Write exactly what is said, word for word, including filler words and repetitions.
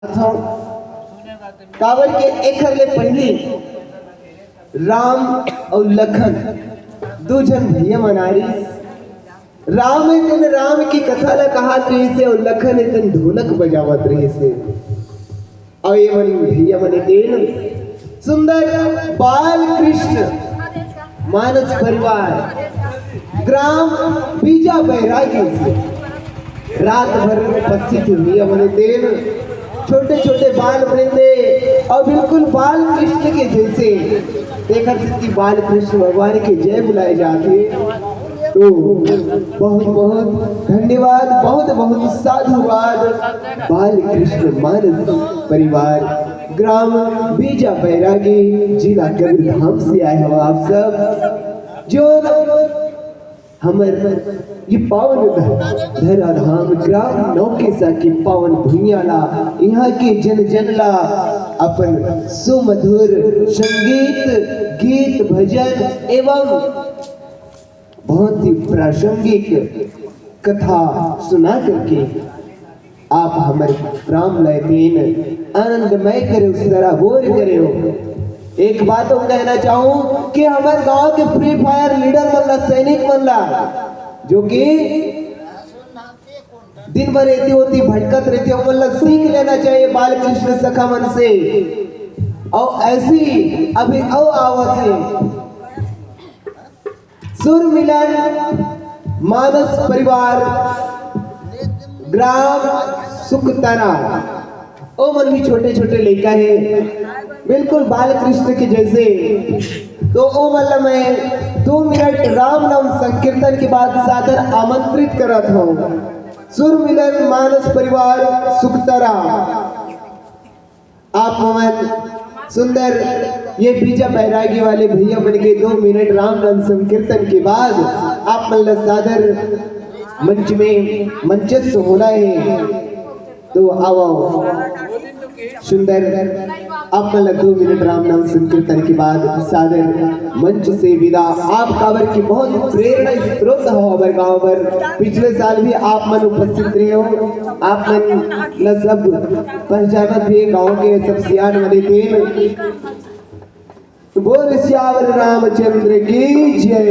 हथौं। काबर के एखर ले पहिली राम अउ लखन दू झन भैया मन आ रिहिस। राम ए तेन राम के कथा ला कहत रिहिस हे अउ लखन ए तेन ढोलक बजावत रिहिस हे। अउ ये मन भैया मन ए तेन सुंदर बाल कृष्ण मानस परिवार ग्राम बीजा बैरागी से रात भर उपस्थित हुई हमने तेन छोटे छोटे बाल वृंदे और बिल्कुल बाल कृष्ण के जैसे देखर सिद्धि बाल कृष्ण भगवान के जय बुलाए जाते। तो बहुत बहुत धन्यवाद, बहुत बहुत साधुवाद। बाल कृष्ण मानस परिवार, ग्राम बीजा बैरागी, जिला कबीरधाम से आए हो आप सब। जो हमर ये पावन धराधाम ग्राम नौकेसा के पावन भुइयां ला, यहाँ के जन जन ला अपन सुमधुर संगीत, गीत, भजन एवं बहुत ही प्रासंगिक कथा सुना करके आप हमर ग्राम ला ए तेन आनंदमय करे हो, सराबोर करे हो। एक बात अउ कहना चाहूं कि हमर गांव के फ्री फायर लीडर मन ला, सैनिक मन ला, जो कि दिन भर एती ओती भटकत रहिथे, ओमन ला सीख लेना चाहिए बालकृष्ण सखा मन से। अउ ऐसी अभी अउ आवत हे सुर मिलन मानस परिवार ग्राम सुकतरा, ओमन भी छोटे छोटे लइका हे, बिल्कुल बालकृष्ण के जैसे। तो ओमन ला मैं दो मिनट राम नाम संकीर्तन के बाद सादर आमंत्रित करत हूँ। सुर मिलन मानस परिवार सुकतरा, आप मन सुंदर ये बीजा बैरागी वाले भैया मन के दो मिनट राम नाम संकीर्तन के बाद आप मन ला सादर मंच में मंचस्थ होना है। तो आओ सुंदर, आप मन ला दो मिनट राम नाम संकीर्तन के बाद सादर मंच से विदा। आप काबर की बहुत प्रेरणा स्रोत हो हमर गांव बर। पिछले साल भी आप मन उपस्थित रहे हो, आप मन ला सब पहचानत हे गांव के सब सियान वाले तेन। बोल सियावर रामचंद्र की जय।